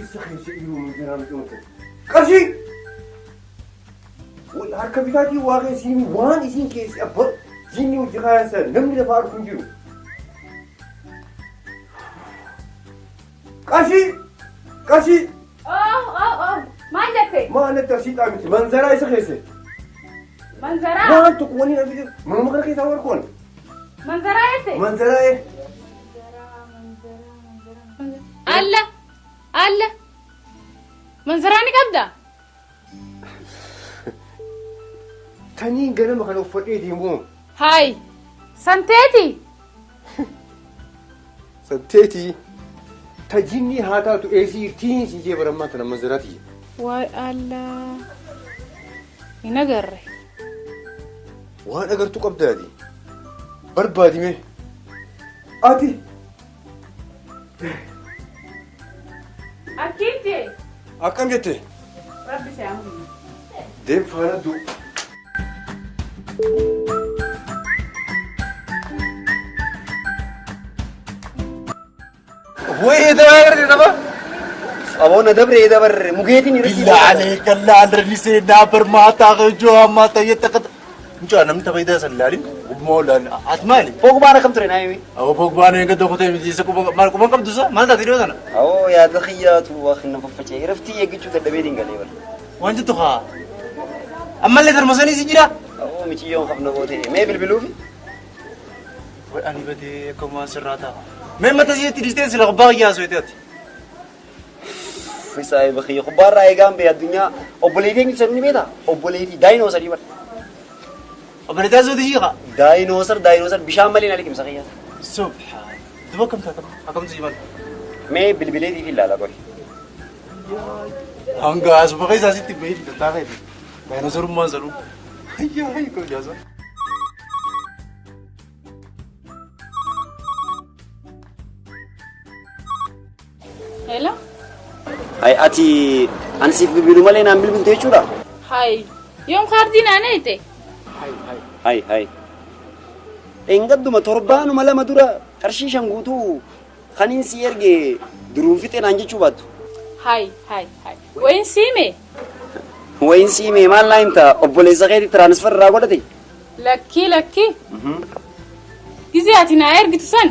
Eessa keessa dhiiruu manzaraa miti Qarshii! Harka bitaatiin waa keessi waan isin keessi abba jinni hojii kaayan sana namni lafa argu hin jiru. Qarshii! Qarshii! Oh, oh, oh. Maal jette? Maal natti asiidhaa miti manzaraa isa keessa. Manzaraa. Waan tokko wani argite manuma kana keessaa warqoon. Manzaraa jette? Manzaraa ee. Alla! Alla! Manzaraa ni qabdaa? Taniin ganama kana uffadhee deemu. Hayi! Santeeti! Santeetii. Ta jinni haa taatu eesii tiin si jee barammaa tana manzaraa tiyya. Waay Allah! Hin agarre. Waan agartu qabdaati. Barbaadi mee. Ati. Akkiin jee. Akkam jette? Rabbi si haa mul'isu. Deem faana du'u. Wayii dabaa gartee tapha. Aboon dabre dabarre mukeetiin irratti. Billaa aleeka laalra seenaa barmaataa kajoo ammaa ta'ee takka. Mucaa namni tapha idaa san ilaalin gubbaa ollaan ati maali? Pogbaan akkam ture naa himi. Awwa Pogbaan eega tokko ta'e miti isa quba maal quban qabdu isa maal taate dhiyoo tana? Awoo yaada kiyyaatu waa kinna faffaca'e raftii eeggachuu dadhabee dingalee bara. Waan jettu kaa. Ammallee tarmasanii si jira. Awoo miciyyoon hafna goote mee bilbiluufi. Way ani badee akka waan sirraa ta'a. Mee mata sitti dhiistee sila kubbaa kiyyaa haasofte ati. Saahiba kiyya kubbaarraa eegaan bee addunyaa obboleettii eenyu sadii ni beektaa? Obboleettii daayinoosarii bara. Obboleettii haasofte ishii kaa. Daayinoosar daayinoosar bishaan malee na liqimsa kiyya. Subhaan. Duba akkam taata akkamtu si mala. Mee bilbileetii fi ilaala qofi. Hanga asuma keessaa sitti bahee tattaa feeti. Daayinoosarummaan sanuu. Ayyaa ayyaa jaasa. Hello? Ay ati ani siif bilbilu malee naan bilbiltu jechuudha? Hayi. Yoom kaardii naan eeyite? Hay hay. Engadduma torbaanuma lama dura qarshii 5 guutuu kaniin si erge duruun fixe naan jechuu baattu. Hayi hayi hayi. Wayin siime? Wayin siime maal naa himta obboleessa keeti tiraansfer irraa godhate? Lakkii lakkii. Gizee ati naa ergitu san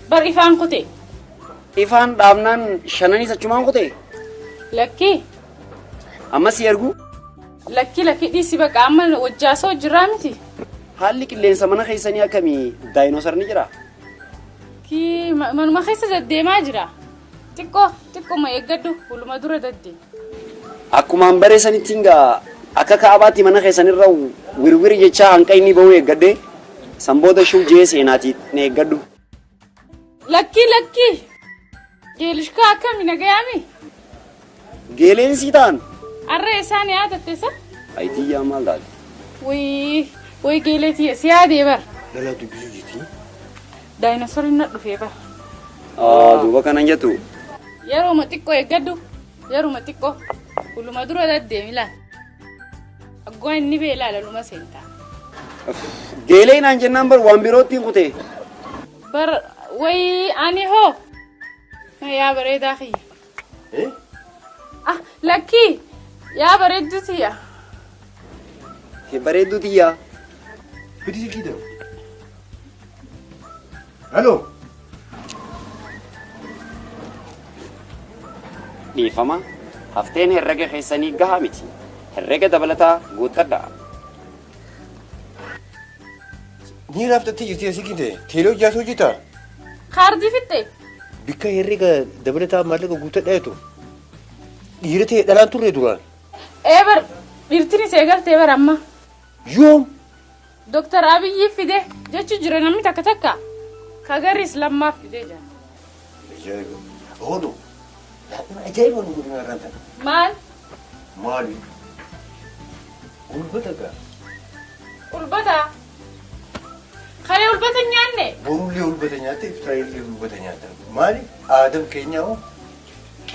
bar ifaan kute. Ifaan dhaabnaan shananiis achumaan kute? Lakkii. Amma si ergu? Lakkii lakkii dhiisi baqa amma wajjaasoo jirraa miti. Haalli qilleensa mana keessanii akkamii daayinoosar ni jiraa? Kii manuma keessa deddeemaa jira. Xiqqoo xiqquma eeggadhu huluma dura daddeema. Akkumaan bare sanittiin gaa akka ka'abaatti mana keessanirra wirwiri jechaa hanqa inni ba'uu eeggadhe san booda shuu jee seenaatii na eeggadhu. Lakkii lakkii. Geelishkaa akkami nagayaami? Geeleen sii ta'an. Arra eessaan yaadatte sa? Ayitiyyaa maal taate? Wayii wayii geelee tiyya si yaadee bar. Lalaa dubbisuu jirti. Daayinoosariin na dhufee bar. Aa duuba kanan jettu. Yeruma xiqqoo eeggadhu. Yeruma xiqqoo. Uluma dura deddeemi laal. Aggoo inni bee laala luma seentaa. Geelee naan jennaan bar waan birootti hin kutee. Bar wayii ani hoo. Yaa bareedaa kiyya. Eh? Ah lakkii yaa bareedduu tiyya. Bareedduu tiyya. Fidi silkii ta'u. Halo. Dhiifama hafteen herrega keessanii gahaa miti. Herrega dabalataa guuttadhaa. Ni raaftattee jirti silkiin ta'e. Teelee hojjaas hojjetaa. Kaardii fixxe. Bikka herrega dabalataa maallaqa guuttadhaa jettu. Dhiira ta'e dhalaan turre duraan. Ee bar dhiirtinis eegaltee bar amma. Yoom? Doktar Abiyyi fide jechu jira namni takka takka. Kagaris lammaaf fide jira. Ajaa'iba. Oolu. Ajaa'iba nu godhan irraan tana. Maal? Maali? Ulbata gaa. Ulbata. Kalee ulbata hin nyaanne. Borullee ulbata nyaatte iftaanillee ulbata nyaata. Maali? Aadam keenyaa hoo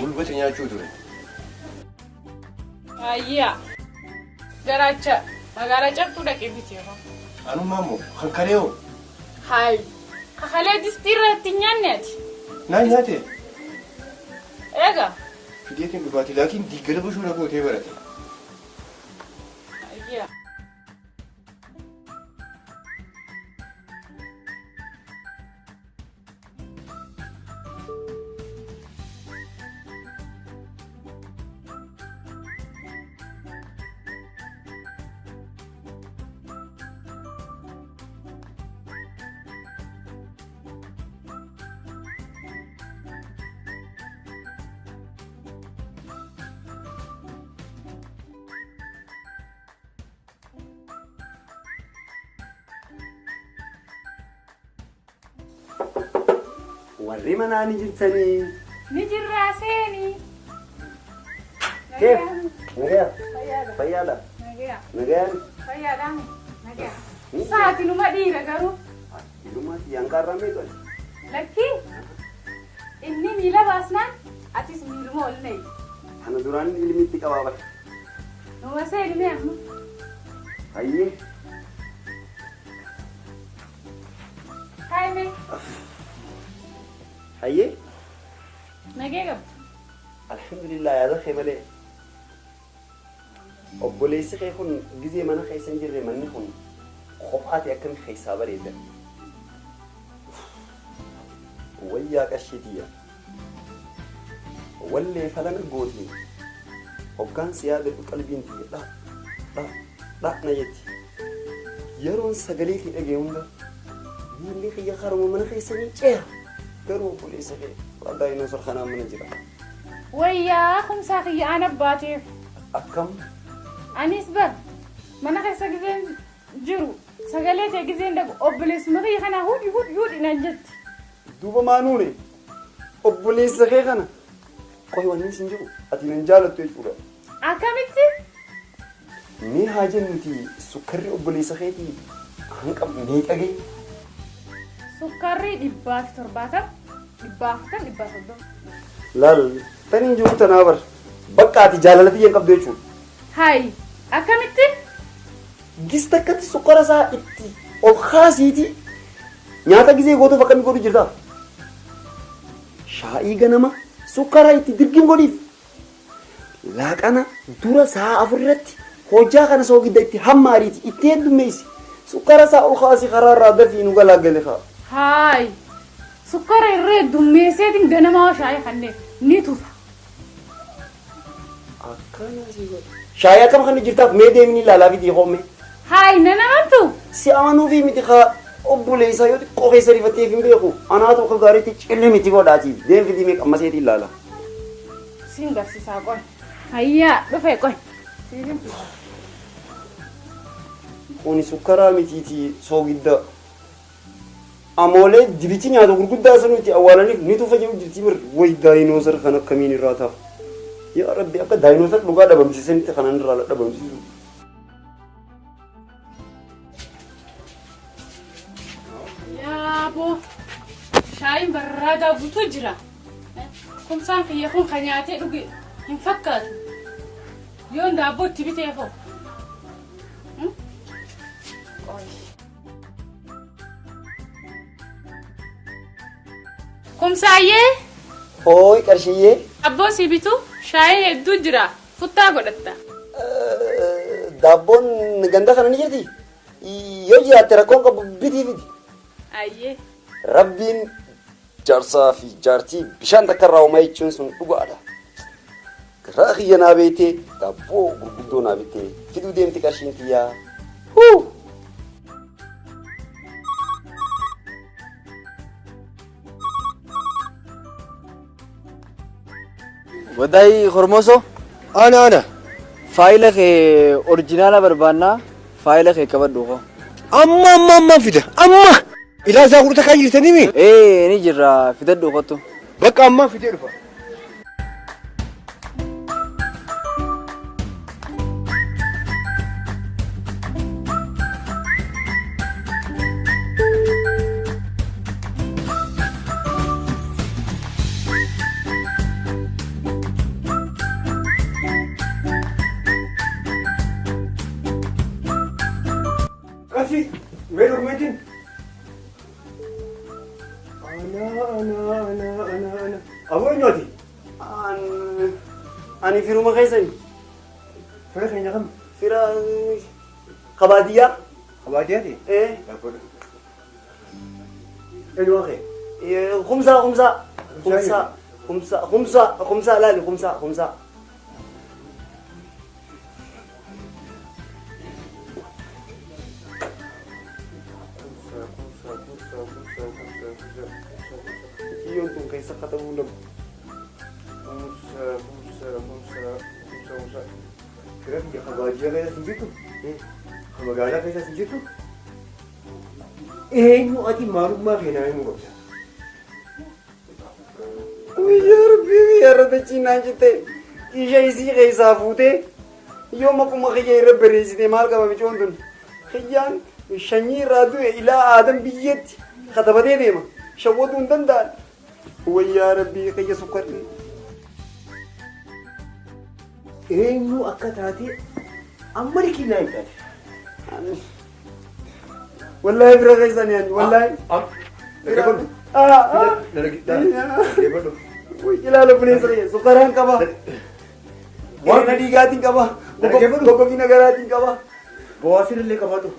ulbata nyaachuu ture. Ayyaa. Garaacha magaalaa cabxuu dhaqee biti yeroo. Anummaa immoo kan kalee hoo? Hayi. Kakalee distii irratti hin nyaanne ati. Naa nyaate? Fidadha gaa. Fideetiin dhufaati laakiin diiggala bosona gootee barate. Ayyaa. Warri manaa ni jirtanii. Ni jirraa seenii. Keef? Nagayaa. Fayyaadha. Fayyaadha. Nagayaa. Nagayaan. Fayyaadhaan. Nagayaa. Sa'aatii numa dhiira garuu. Ilmaatti yankaarraa meeqa? Lakkii inni miila baasnaan atis miiluma ol nayi. Kana duraan ilmi itti qabaa bara. Numa seeni mee amma. Hayyee. Hayi mee. Hayyee. Nagee qabdu. Alhamdulillah yaada kee malee. Obboleessi kee kun gizee mana keessa hin jirre manni kun kophaati akkami keessaa bareeda. Wayyaa qarshiitiyya. Wallee falana gootiin. Hoggaan si yaadadhu qalbiin tiyya dha dha dha na jetti. Yeroon sagalee kee dhagee hunda miilli kiyya karuma mana keessanii ce'a. Garuu obboleessa kee waan daayinoosar kanaan mana jira. Wayyaa kumsaa kiyya aan abbaateef. Akkam? Anis bar mana keessa gizeen jiru sagalee ta'e gizeen dhagu obboleessuma kiyya kanaa hudhi hudhi hudhi naan jetti. Duuba maanuune obboleessa kee kana qoy wanni sin jiru ati nan jaalattu jechuudha. Akkamitti? Mee haa jennuti sukkarri obboleessa keetii hanqa meeqa ga'e? Sukkarri 170, 140, 130. Laal taniin jiru tanaa bar bakka ati jaalala xiyya hin qabdu jechuudha. Hayi akkamitti? Gista akkatti sukkara isaa itti ol kaasiiti nyaata gizee gootuuf akkamii godhu jirta? Shaayii ganama sukkara itti dirgin godhiif. Laaqana dura sa'a 4 irratti hojjaa kana soogidda itti hammaariiti itti heddummeessi. Sukkara isaa ol kaasii karaa irraa dafii nu galaagale kaa. Hayi sukkara irra heddummeesseetiin ganamaa shaayii kanneen ni tufa. Akkana si godha. Shaayii akkam kan jirtaaf mee deemni ilaalaa fi hoome. Hayi na namantu. Si amanuufi miti kaa obboleessaa yoo xiqqoo keessa rifatteef hin beeku. Anaatu akka gaariitti cilli miti godhaati. Deem fidii mee qammaseetii ilaala. Siin garsiisaa qoy. Hayyaa dhufee qoy. Kuni sukkaraa mitiiti soogidda. Amoolee dibichi nyaata gurguddaa sanuuti awwaalaniif ni tufa jiru jirti bir. Wayi daayinoosar kan akkamiin irraa ta'a. Yaa Rabbi akka daayinoosar dhugaa dhabamsiisanitti kanan irraa dhabamsiisu. Yaa boo shaayiin barraadaa guutuu jira. Kumsaan kiyya kun kan nyaatee dhuge hin fakkaatu. Yoon daabboo itti bitee hoo. Kumsaayyee. Hooyi qarshiyyee. Daabboo si bitu shaayii hedduu jira. Futtaa godhatta. Daabboon ganda kana ni jirti? Yoo jiraatte rakkoon qabu bitii fidi. Ayyee. Rabbiin jaarsaa fi jaartii bishaan takka irraa uumaa jechuun sun dhugaadha. Garaa kiyya naa beektee daabboo gurguddoo naa bittee fiduu deemti qarshiin kiyyaa. Huu! Wadaay Hormoso. Ana ana. Faayila kee orjinaala barbaannaa faayila kee qabadhu koo. Amma amma amma fida amma. Ilaa isaa gurgurta kan jirtanii mi? Ee ni jirra fidadhu kottu. Bakka ammaa fidee dhufa. Qarshii mee dokumentiin? Ana ana ana ana ana. Aboo eenyuati? An Ani firuma keessani. Fira keenya kam? Fira kabaadiyyaa. Kabaadiyyaati? Ee. Eenyu kee? Kumsaa kumsaa. Kumsaa kumsaa kumsaa kumsaa laali kumsaa kumsaa. Kiyyoon tun keessa katabuu labu. Kumsaa kumsaa kumsaa kumsaa kumsaa. Fira kiyya kabaadiyyaa keessa hin jirtu? Ka magaalaa keessa hin jirtu? Eenyu ati maalummaa kee naa himuu qabda? Guyyaa rabbii guyyaa irra dachiinaan jette isha isii keessaa fuutee yoo maquma kiyya irra barreessite maal qaba micoon tun kiyyaan shanyii irraa du'e ilaa aadan biyyeetti katabatee deema shawwatuu hin danda'an wayyaa rabbii kiyya sukkarri. Eenyu akka taate amma likkii naa hin taate. Wallaahi bira keessanii ani wallaahi. Dhaggeeffadhu. Dhaggeeffadhu. Ilaala buleessa kiyya sukkaraan qaba. Waan dhiigaatiin qaba. Dhaggeeffadhu. Goggogina garaatiin qaba. Bawaasiin illee qabaadhu.